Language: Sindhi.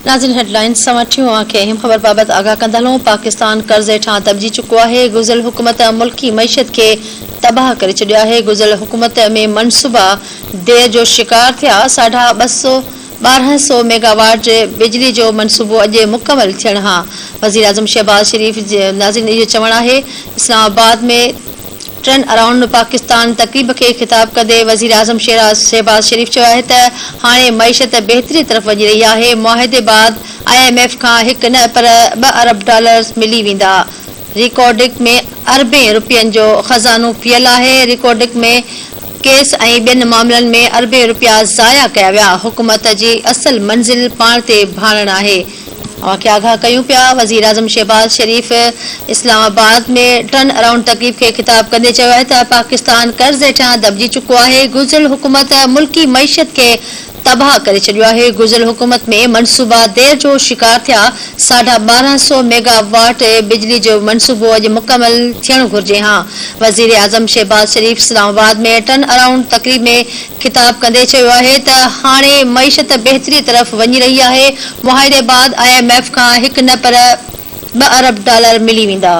ناظرين هيڊلائنز سان وٺي اوهان کي اهم خبر بابت آگاهه ڪندا هلون پاڪستان قرض هيٺان دٻجي چڪو آهي گذريل حڪومت ملڪي معيشت کي تباهه ڪري ڇڏيو آهي گذريل حڪومت ۾ منصوبا دير جو شڪار ٿيا ساڍا ٻه سو 12 سو ميگاواٽ بجلي جو منصوبو اڄ مڪمل ٿيڻ ها وزيراعظم شهباز شريف ناظرين اهو چوڻ آهي اسلام آباد ۾ ٽرن اراؤنڊ پاڪستان تقريب کي خطاب ڪندي وزيراعظم شهباز شريف چيو آهي ته هاڻي معيشت بهتري طرف وڃي رهي آهي، معاهدي بعد I M F کان هڪ نه پر ٻه ارب ڊالرز ملي ويندا، ريڪوڊڪ ۾ اربين رپين جو خزانو پيل آهي، ريڪوڊڪ ۾ ڪيس ۽ ٻين معاملن ۾ اربين رپيا ضايع ڪيا ويا، حڪومت جي اصل منزل پاڻ تي ڀاڙڻ آهي. اوهان کي آگاهه ڪيون پيا، وزيراعظم شهباز شريف اسلام آباد ۾ ٽرن اراؤنڊ تقريب کي خطاب ڪندي چيو آهي ته پاڪستان قرض هيٺان دٻجي چڪو آهي، گذريل حڪومت ملڪي معيشت کي تباهه ڪري ڇڏيو آهي، گذريل حڪومت ۾ منصوبا دير جو شڪار ٿيا، ساڍا 12 سو ميگا واٽ بجلي جو منصوبو اڄ مڪمل ٿيڻ گهرجي هان، وزيراعظم شهباز شريف اسلام آباد ۾ ٽرن اراؤنڊ تقريب ۾ خطاب ڪندي چيو آهي ته هاڻي معيشت بهتري طرف وڃي رهي آهي، معاهدي بعد I M F کان هڪ نه پر ٻه ارب ڊالر ملي ويندا.